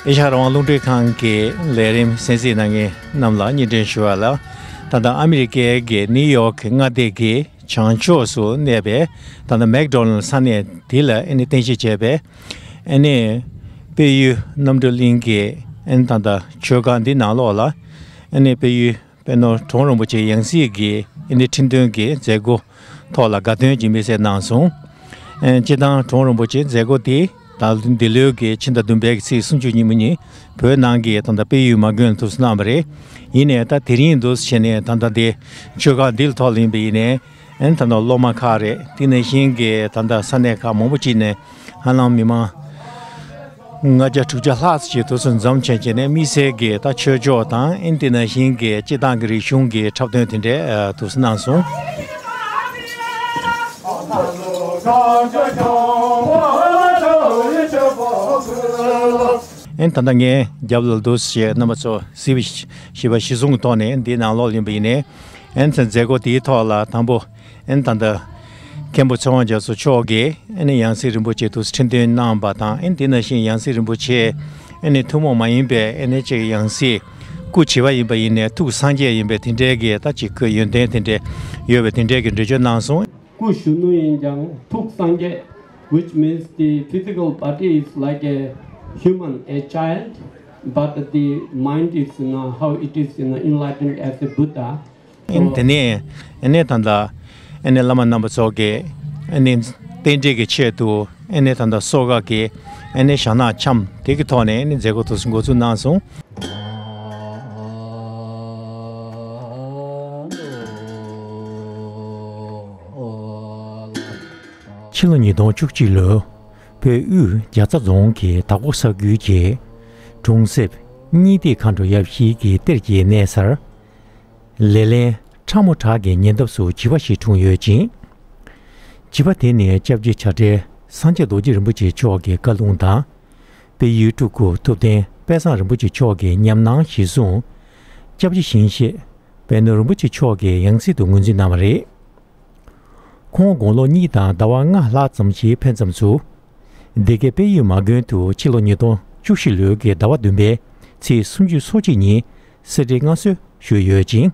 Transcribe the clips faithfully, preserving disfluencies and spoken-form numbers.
ཨེ་ཤ་ཡ་རང་དབང་རླུང་འཕྲིན་ཁང་གི་ལས་རིམ་གསན་གཟིགས་གནང་མཁན་རྣམས་ལ་སྙན་སྒྲོན་ཞུ་བ་ལ། ད་ལྟ་ཨ་མི་རི་ཀའི་གི་ནིའུ་ཡོག་གི་མངའ་སྡེ་གི་བྱང་ཕྱོགས་སུ་གནས་པའི་ད་ལྟ་མེག་ཌོ་ནལ་ས་གནས་དེ་ལ་ཨ་ནི་རྟེན་གཞི་བྱས་པའི་ཨ་ནི་དཔལ་ཡུལ་རྣམ་གྲོལ་གླིང་གི་ཨ་ནི་ད་ལྟ་ཆོས་སྒར་འདི་ནང་ལོགས་ལ་ཨ་ནི་དཔལ་ཡུལ་པད་ནོར་གྲུབ་དབང་རིན་པོ་ཆེ་ཡང་སྲིད་ཀྱི་ཨ་ནི་ཁྲི་འདོན་གྱི་མཛད་སྒོ་ཐོག་ལ་དགའ་སྟོན་གྱི་དམིགས་བསལ་གནང་སོང་། ཨ་སྤྱིར་བཏང་གྲུབ་དབང་རིན་པོ་ཆེ་མཛད་སྒོ་དེ་ད་འདི་ལོའི་གི་ཕྱི་ཟླ་བདུན་པའི་གི་ཚེས་སུམ་ཅུ་ཉིན་མོ་ཉིན་བོད་ནང་གི་ད་ལྟ་དཔལ་ཡུལ་མ་དགོན་ལ་ཐུགས་གསོ་གནང་བ་རེད། ཡིན་ནའི་ད་དེ་རིང་འདུག་སེ་བྱས་ནས་ད་ལྟ་འདི་ཆོས་སྒར་འདི་ལ་ཐོག་ལ་ཡིན་པ་ཡིན་ནའི་ཨ་ནི་ད་ལྟ་སློབ་མ་ཁག་རེད། དེ་ནང་བཞིན་གྱི་ད་ལྟ་ས་གནས་ཁག་མང་པོ་ཅིག་ནས་ཧ་ལམ་མི་མང་ལྔ་བརྒྱ་དྲུག་བརྒྱ་ལྷག་ཙམ་ཞིག་དུས་ཚོད་འཛོམས་བྱས་བྱས་ནས་དམིགས་བསལ་གྱི་ད་ཆོས་ཕྱོགས་དང་ཨ་ནི་དེ་ནང་བཞིན་གྱི་སྤྱིར་བཏང་གི་རིག་གཞུང་གི་འཁྲབ་སྟོན་དེ་འདྲའི་ཨ་དུས་གནང་སོང་། ཨ་ནི་ད་ལྟ་ངའི་རྒྱབ་ལ་འདུག་སེ་རྣམ་པ་ཚོ་གཟིགས་པ་ཞིབ་པ་གཞིར་བཟུང་གི་ཐོག་ནས་འདིའི་ནང་ལོགས་ཡིན་པ་ཡིན་ནའི་ཨ་ནི་མཛད་སྒོ་དེའི་ཐོག་ལ་དང་པོ། ཨ་ནི་ད་ལྟ་མཁན་པོ་ཚེ་དབང་རྒྱ་མཚོ་མཆོག་གིས་ཨ་ནི་ཡང་སྲིད་རིན་པོ་ཆེ་དུ་ཁྲི་འདོན་གནང་བ་དང་། ཨ་ནི་དེ་ནང་བཞིན་ཡང་སྲིད་རིན་པོ་ཆེ་ཨ་ནི་ཐུན་མོང་མ་ཡིན་པའི་ཨ་ནི་ཅིག་ཡང་སྲིད་སྐུ་བྱེ་བ་ཡིན་པ་ཡིན་ནའི་ཐུགས་སངས་རྒྱས་ཡིན་པའི་དེ་འདྲའི་གི་ད་ཅིག་ཁོའི་ཡོན་ཏན་དེ་འདྲའི་ཡོད་པའི་དེ་འདྲའི་གི་འགྲེལ་བརྗོད་གནང་སོང་། སྐུ་གཞོན་ནུ་ཡིན་ཀྱང་ཐུགས་སངས་རྒྱས། Which means the physical body is like a human, a child, but the mind is, you know, how it is, you know, enlightened as a Buddha. ཨ་ནི་དེ་ནས་ཨ་ནི་ད་ལྟ་ཨ་ནི་བླ་མ་རྣམ་པ་ཚོ་གིས་ཨ་ནི་རྟེན་འབྲེལ་གྱི་ཆེད་དུ་ཨ་ནི་ད་ལྟ་གསོལ་ཁ་གི་ཨ་ནི་ཞྭ་ནག་འཆམ་དེ་གི་ཐོག་ནས་ཨ་ནི་མཛད་སྒོ་དུ་འགོ་འཛུགས་གནང་སོང་། ཕྱི་ལོ་ཉིས་སྟོང་བཅུ་གཅིག་ལོར་བོད་དབུས་རྒྱ་ཚ་རྫོང་གི་དྭགས་པོ་ས་ཁུལ་གྱི་གྲོང་གསེབ་གཉིས་ཏིག་མཁའ་འགྲོ་ཡབ་གཞིས་ཀྱི་གཏེར་གྱི་གནས་སར། ལེ་ལན་ཁྲ་མོ་བྲག་གི་ཉེ་འདབས་སུ་བྱིས་པ་ཞིག་འཁྲུངས་ཡོད་ཅིང་། བྱིས་པ་དེ་ནི་སྐྱབས་རྗེ་བྱ་བྲལ་སངས་རྒྱས་རྡོ་རྗེ་རིན་པོ་ཆེ་མཆོག་གི་བཀའ་ལུང་དང་། དཔལ་ཡུལ་སྤྲུལ་སྐུ་ཐུབ་བསྟན་དཔལ་བཟང་རིན་པོ་ཆེ་མཆོག་གི་ཉམས་སྣང་གཞིར་བཟུང་། སྐྱབས་རྗེ་ཞིང་གཤེགས་དཔལ་ནོར་རིན་པོ་ཆེ་མཆོག་གི་ཡང་སྲིད་དུ་ངོས་འཛིན་གནང་བ་རེད། ཁོང་དགུང་ལོ་གཉིས་དང་ཟླ་བ་ལྔ་ལྷག་ཙམ་ཞིག་ཕེབས་མཚམས་སུ། སྡེ་དགེ་དཔལ་ཡུལ་མ་དགོན་དུ་ཕྱི་ལོ་ཉིས་སྟོང་བཅུ་བཞི་ལོའི་གི་ཟླ་བ་བདུན་པའི་ཚེས་སུམ་ཅུ་སོ་གཅིག་ཉིན་གསེར་ཁྲིར་མངའ་གསོལ་ཞུས་ཡོད་ཅིང་།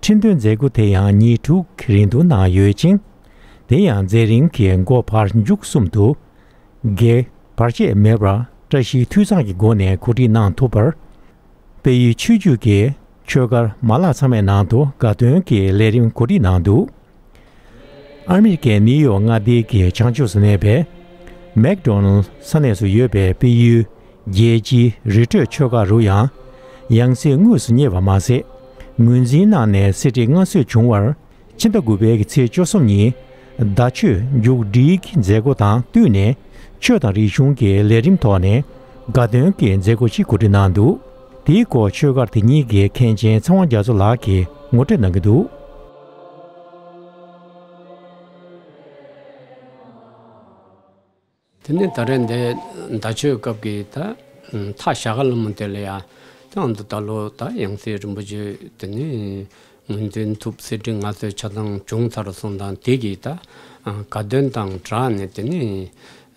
ཁྲི་འདོན་མཛད་སྒོ་དེ་ཡང་ཉིན་དྲུག་གི་རིང་དུ་གནང་ཡོད་ཅིང་། དེ་ཡང་མཛད་རིམ་གྱི་མགོ་བར་མཇུག་གསུམ་དུ། བར་ཆད་མེད་པར་བཀྲ་ཤིས་འཐུས་ཚང་གི་སྒོ་ནས་གོ་སྒྲིག་གནང་ཐུབ་པར། དཔལ་ཡུལ་ཆོས་བརྒྱུད་ཀྱི་ཆོས་སྒར་མ་ལག་ཚང་མའི་ནང་དུ་དགའ་སྟོན་གྱི་ལས་རིམ་གོ་སྒྲིག་གནང་འདུག་ཨ་མི་རི་ཀའི་ནིའུ་ཡོག་མངའ་སྡེའི་བྱང་ཕྱོགས་སུ་གནས་པའི་མེག་ཌོ་ནལ་ས་གནས་སུ་ཡོད་པའི་དཔལ་ཡུལ་རྒྱལ་སྤྱིའི་རི་ཁྲོད་ཆོས་སྒར་རུ་ཡང་ཡང་སྲིད་དངོས་སུ་གཉེར་བ་མ་ཟད། ངོས་འཛིན་གནང་ནས་གསེར་ཁྲིར་མངའ་གསོལ་བྱུང་བར། ཕྱི་ཟླ་དགུ་པའི་ཚེས་བཅུ་གསུམ་ཉིན་ཟླ་མཆོད་མཇུག་སྒྲིལ་གྱི་མཛད་སྒོ་དང་བསྟུན་ནས་ཆོས་དང་རིག་གཞུང་གི་ལས་རིམ་ཐོག་ནས་དགའ་སྟོན་གྱི་མཛད་སྒོ་ཞིག་གོ་སྒྲིག་གནང་འདུག་དེའི་སྐོར་ཆོས་སྒར་དེ་ཉིད་ཀྱི་མཁན་ཆེན་ཚེ་དབང་རྒྱ་མཚོ་ལགས་ཀྱིས་ངོ་སྤྲོད་གནང་གི་འདུག་དེ་ནས་ད་རེས་འདི་ཟླ་མཆོད་སྐབས་ཀྱི་ད་ཐག་ཞྭ་སྒ་ལ་མོ་དེ་ལ་ཡ་དེའང་དུ་ད་ལོ་ད་ཡང་སྲིད་རིན་པོ་ཆེ་དེ་ནས་ངོས་འཛིན་ཐུབ་གསེར་ཁྲིར་མངའ་གསོལ་ཆ་ཚང་བྱུང་ཚར་སོང་དང་དེ་གི་ད་དགའ་སྟོན་དང་སྦྲགས་ནས་དེ་ནས་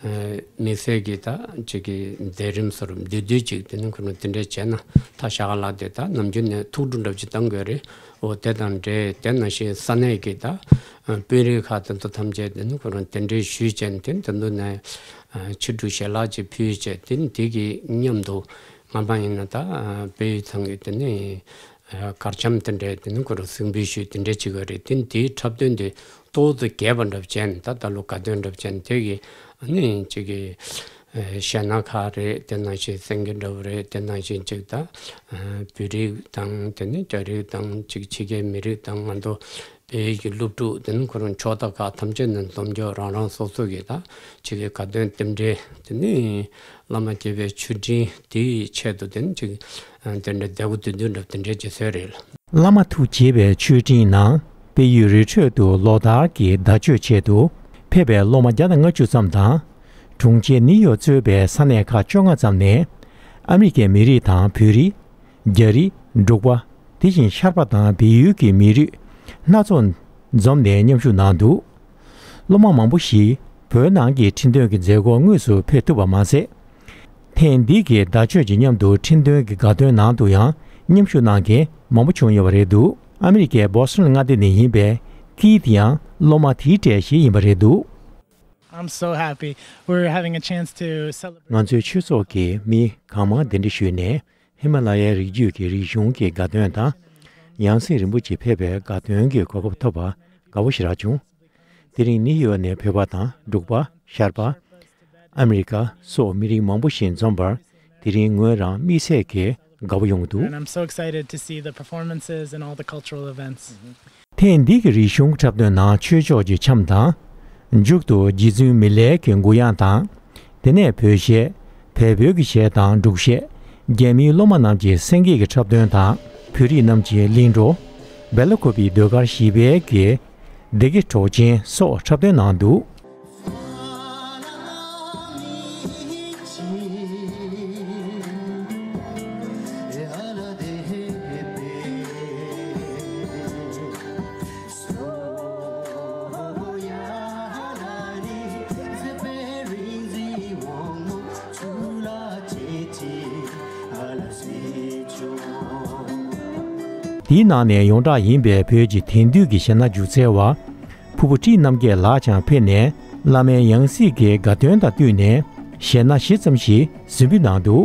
དམིགས་བསལ་གྱི་ད་ཅིག་གི་མཛད་རིམ་སོར་བསྡུས་བསྡུས་ཅིག་དེ་ནས་ཁོ་རང་དེ་འདྲས་བྱས་ན་ཐག་ཞྭ་སྒ་ལ་དེ་ད་ནམ་རྒྱུན་ནས་ཐུགས་སྤྲོ་འདྲ་ཅིག་བཏང་དགོས་རེད། འོ་དེ་དང་འབྲེལ་དེ་ནང་བཞིན་ས་གནས་ཀྱི་ད་དཔོན་རིགས་ཁག་དེ་ཚོ་ཐམས་ཅད་དེ་ནི་ཁོ་རང་གདན་འདྲེན་ཞུས་བྱས་ནས་དེ་དེ་ཚོ་ནས་ཕྱི་དྲོ་ཞལ་ལག་ཅིག་ཕུལ་བྱས་དེ་ནི་དེ་གི་མཉམ་དུ་སྔ་མ་ཡིན་ན་ད་དཔལ་ཡུལ་ཚང་གི་དེ་ནི་གར་འཆམ་དེ་འདྲས་དེ་ནི་ཁོ་རང་གཟིགས་འབུལ་ཞུས་དེ་འདྲས་བྱེད་ཀྱི་རེད། དེ་ནི་དེའི་འཁྲབ་སྟོན་དེ་ཏོག་ཙམ་རྒྱས་པ་འདྲ་བྱས་ནས་ད་ད་ལོ་དགའ་སྟོན་འདྲ་བྱས་ནས་དེ་གི་ཨ་ནི་ཅིག་གི་གཞས་སྣ་ཁག་རེད། དེ་ནང་བཞིན་སེང་གེ་འདྲ་བོ་རེད། དེ་ནང་བཞིན་ཅིག་ད་བོད་རིགས་དང་དེ་ནི་རྒྱ་རིགས་དང་ཅིག་ཕྱི་རྒྱལ་མི་རིགས་དང་ང་ཚོ་བོད་ཀྱི་སློབ་ཕྲུག་དེ་ནི་ཁོ་རང་ཕྱོགས་མཐའ་ཁག་ཐམས་ཅད་ནས་འཛོམས་འཇོག་རང་རང་སོ་སོ་གི་ད་ཅིག་གི་དགའ་སྟོན་རྟེན་འབྲེལ་དེ་ནི་བླ་མ་དགྱེས་པའི་མཆོད་སྤྲིན་དེའི་ཆེད་དུ་དེ་ནི་ཅིག་དེ་འདྲ་མཛད་སྒོ་དེ་འདུག་འདྲ་དེ་འདྲའི་རྗེས་སོན་རེད། བླ་མ་ཐུགས་དགྱེས་པའི་མཆོད་སྤྲིན་ནང་དཔལ་ཡུལ་རི་ཁྲོད་དུ་ལོ་ལྟར་གྱི་ཟླ་མཆོད་ཆེད་དུ་ཕེབས་པའི་སློབ་མ་བརྒྱ་དང་ལྔ་བཅུ་ཙམ་དང་། གྲོང་ཁྱེར་ནིའུ་ཡོག་གཙོས་པའི་ས་གནས་ཁག་བཅོ་ལྔ་ཙམ་ནས་ཨ་མི་རི་ཀའི་མི་རིགས་དང་བོད་རིགས། རྒྱ་རིགས། འབྲུག་པ། དེ་བཞིན་ཤར་པ་དང་བལ་ཡུལ་གྱི་མི་རིགས་སྣ་ཚོགས་འཛོམས་ནས་མཉམ་ཞུགས་གནང་འདུག་སློབ་མ་མང་པོ་ཞིག་བོད་ནང་གི་ཁྲི་འདོན་གྱི་མཛད་སྒོར་དངོས་སུ་ཕེབས་ཐུབ་པ་མ་ཟད། ཐེངས་འདི་གི་བརྡ་ཆོས་ཀྱི་མཉམ་དུ་ཁྲིམས་དོན་གྱི་དགའ་སྟོན་ནང་དུ་ཡང་མཉམ་ཞུགས་གནང་མཁན་མང་པོ་བྱུང་ཡོད་པ་རེད་འདུག་ཨ་མི་རི་ཀའི་བོ་སི་ཊོན་མངའ་སྡེ་ནས་ཡིན་པའི་ཀིད་ཡང་སློབ་མ་དེའི་གྲས་ཤིག་ཡིན་པ་རེད་འདུག I'm so happy. We're having a chance to celebrate. ང་ཚོའི་ཆོས་ཚོགས་ཀྱིས་མི་གང་མང་གདན་འདྲེན་ཞུས་ནས། ཧི་མ་ལ་ཡའི་རི་རྒྱུད་ཀྱི་རིག་གཞུང་གི་དགའ་སྟོན་དང་། ཡང་སྲིད་རིན་པོ་ཆེ་ཕེབས་པའི་དགའ་སྟོན་གྱི་གོ་སྐབས་ཐོབ་པ་དགའ་པོ་ཞེ་དྲག་བྱུང་། དེ་རིང་ནིའུ་ཡོག་ནས་བོད་པ་དང་འབྲུག་པ། ཤར་པ། ཨ་མི་རི་ཀ་སོགས་མི་རིགས་མང་པོ་ཞིག་འཛོམས་པར་དེ་རིང་ངོས་རང་དམིགས་བསལ་གྱི་དགའ་པོ་ཡོང་གི་འདུག And I'm so excited to see the performances and all the cultural events. ཐེངས་འདི་གི་རིག་གཞུང་འཁྲབ་སྟོན་ནང་ཆོས་ཕྱོགས་ཀྱི་འཆམ་དང་། མཇུག་ཏུ་རྗེ་བཙུན་མི་ལའི་གི་གུ་ཡངས་དང་། དེ་ནས་བོད་གཞས། བལ་པོའི་གི་གཞས་དང་འབྲུག་གཞས། རྒྱ་མིའི་སློབ་མ་རྣམས་ཀྱི་སེང་གེ་གི་འཁྲབ་སྟོན་དང་། བོད་རིགས་རྣམས་ཀྱི་གླིང་བྲོ། སྦེལ་ཀོབ་པའི་ཟློས་གར་བཞི་པའི་གི་སྡེ་དགེ་གྲོགས་ཆེན་སོགས་འཁྲབ་སྟོན་གནང་འདུག་དེའི་ནང་ནས་ཡོངས་གྲགས་ཡིན་པའི་བོད་ཀྱི་དེང་དུས་ཀྱི་གཞས་སྣ་སྒྱུ་རྩལ་བ། ཕུར་བུ་ཊི་རྣམ་རྒྱལ་ལགས་ཀྱང་ཕེབས་ནས་བླ་མའི་ཡང་སྲིད་ཀྱི་དགའ་སྟོན་དང་བསྟུན་ནས་གཞས་སྣ་ཞིབ་ཙམ་ཞིག་གཟིགས་འབུལ་གནང་འདུག་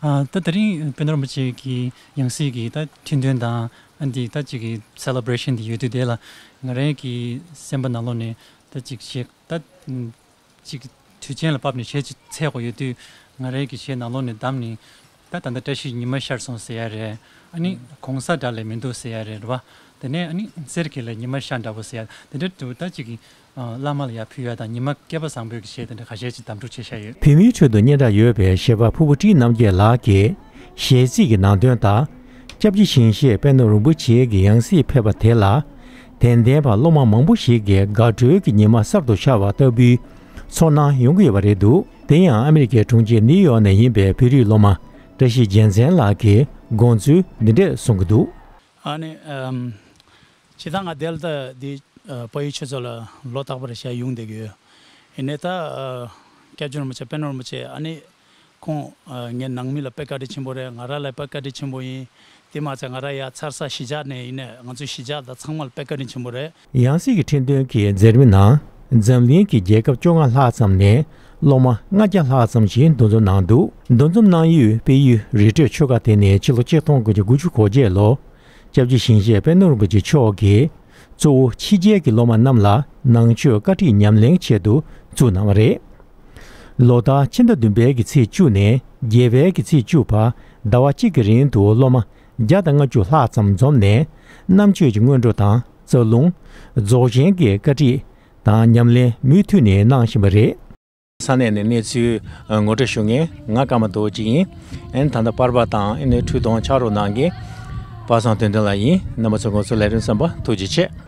ཨ། ད་དེ་རིང་དཔལ་ལྡན་རིན་པོ་ཆེ་གི་ཡང་སྲིད་ཀྱི་ད་ཁྲི་འདོན་དང་ཨ་འདི་ད་ཅིག་གི་སེ་ལེ་བྷ་རེ་ཤན་འདི་ཡོད་དུས་དེ་ལ་ང་རང་གི་སེམས་པ་ནང་ལོགས་ནས་ད་ཅིག་གཞས་ད་ཅིག་དུས་ཆེན་ལ་བབས་ནས་གཞས་ཅིག་འཚལ་དགོས་ཡོད་དུས་ང་རང་གི་གཞས་ནང་ལོགས་ནས་བདམས་ནས་ད་ད་ལྟ་བཀྲ་ཤིས་ཉི་མ་ཤར་སོང་ཟེར་ཡ་རེད། ཨ་ནི་གོང་ས་འདྲ་ལས་མི་འདུག་ཟེར་ཡ་རེད་རེད་བ། དེ་ནས་ཨ་ནི་གསེར་གྱི་ལས་ཉི་མ་ཤར་འདྲ་པོ་ཟེར་ཡ་དེ་འདྲ་འདུག་ད་ཅིག་གི་བླ་མ་ལ་ཡར་ཕུལ་ཡ་དང་ཉི་མ་སྐལ་པ་བཟང་པོའི་གི་གཞས་དེ་འདྲ་ཁ་ཤས་ཅིག་བདམས་སྒྲུག་བྱས་བཞག་ཡོད། བོད་མིའི་ཁྲོད་དུ་སྙན་གྲགས་ཡོད་པའི་གཞས་པ་ཕུར་བུ་ཊི་རྣམ་རྒྱལ་ལགས་ཀྱིས་གཞས་ཚིག་གི་ནང་དོན་དང་། སྐྱབས་རྗེ་ཞིང་གཤེགས་དཔལ་ལྡན་རིན་པོ་ཆེ་གི་ཡང་སྲིད་ཕེབས་པ་དེ་ལ་དད་ལྡན་པ་སློབ་མ་མང་པོ་ཞིག་གིས་དགའ་སྤྲོའི་གི་ཉི་མ་གསར་དུ་ཤར་བ་ལྟ་བུའི་ཚོར་སྣང་ཡོང་གི་ཡོད་པ་རེད་འདུག་དེ་ཡང་ཨ་མི་རི་ཀའི་གྲོང་ཁྱེར་ནིའུ་ཡོག་ནས་ཡིན་པའི་བོད་རིགས་སློབ་མ་བཀྲ་ཤིས་རྒྱལ་མཚན་ལགས་ཀྱིས་དགོངས་ཚུལ་འདི་འདྲས་གསུང་གི་འདུག་ཨ་ནི་ཨམ། སྤྱིར་བཏང་ང་དེ་ལ་ད་འདི་ཨ་དཔལ་ཡུལ་ཆོས་ཚོགས་ལ་ལོ་རྟག་པར་ཞལ་ཡོང་བསྡད་ཀྱི་ཡོད། ཡིན་ནའི་ད་ཨ་སྐྱབས་རྗེ་རིན་པོ་ཆེ་དཔལ་ལྡན་རིན་པོ་ཆེ་ཨ་ནི་ཁོང་ཨ་ངའི་ནང་མི་ལ་དཔེ་བཀའ་དྲིན་ཆེན་པོ་རེད། ང་རང་ལ་དཔེ་བཀའ་དྲིན་ཆེན་པོ་ཡིན། དེ་མ་ཚད་ང་རང་ཡ་འཚར་ས་གཞིས་ཆགས་ནས་ཡིན་ནའི་ང་ཚོའི་གཞིས་ཆགས་དང་ཚང་མ་ལ་དཔེ་བཀའ་དྲིན་ཆེན་པོ་རེད། ཡང་སྲིད་ཀྱི་ཁྲི་འདོན་གྱི་མཛད་རིམ་ནང་འཛམ་གླིང་གི་རྒྱལ་ཁབ་བཅོ་ལྔ་ལྷག་ཙམ་ནས་སློབ་མ་ལྔ་བརྒྱ་ལྷག་ཙམ་ཞིག་འདུ་འཛོམས་གནང་འདུག་འདུ་འཛོམས་གནང་ཡུལ་དཔལ་ཡུལ་རི་ཁྲོད་ཆོས་སྒར་དེ་ནི་ཕྱི་ལོ་ཆིག་སྟོང་དགུ་བརྒྱ་དགུ་བཅུ་གོ་བརྒྱད་ལོ། སྐྱབས་རྗེ་ཞིང་གཤེགས་དཔལ་ལྡན་རིན་པོ་ཆེ་མཆོག་གིས་གཙོ་བོ་ཕྱི་རྒྱལ་གྱི་སློབ་མ་རྣམས་ལ་ནང་ཆོས་བཀའ་ཁྲིད་ཉམས་ལེན་ཆེད་དུ་བཙུགས་གནང་བ་རེད། ལོ་ལྟར་ཕྱི་ཟླ་བདུན་པའི་གི་ཚེས་བཅུ་ནས་བརྒྱད་པའི་གི་ཚེས་བཅུ་བར་ཟླ་བ་གཅིག་གི་རིང་དུ་སློབ་མ་བརྒྱ་དང་ལྔ་བཅུ་ལྷག་ཙམ་འཛོམས་ནས་རྣམ་དཔྱོད་ཀྱི་སྔོན་འགྲོ་དང་རྩ་རླུང་། རྫོགས་ཆེན་གྱི་བཀའ་ཁྲིད་དང་ཉམས་ལེན་མུ་མཐུད་ནས་གནང་བཞིན་པ་རེད། ས་གནས་ནས་གནས་ཚུལ་ངོ་སྤྲོད་ཞུ་མཁན་ང་ཀརྨ་རྡོ་རྗེ་ཡིན། ཨན་ད་ལྟ་པར་པ་དང་ཨ་ནི་འཕྲུལ་གཏོང་ཕྱག་རོགས་གནང་མཁན་པ་སངས་དོན་ལྡན་ལགས་ཡིན། རྣམ་པ་ཚོ་ང་ཚོའི་ལས་རིམ་གསན་པར་ཐུགས་རྗེ་ཆེ།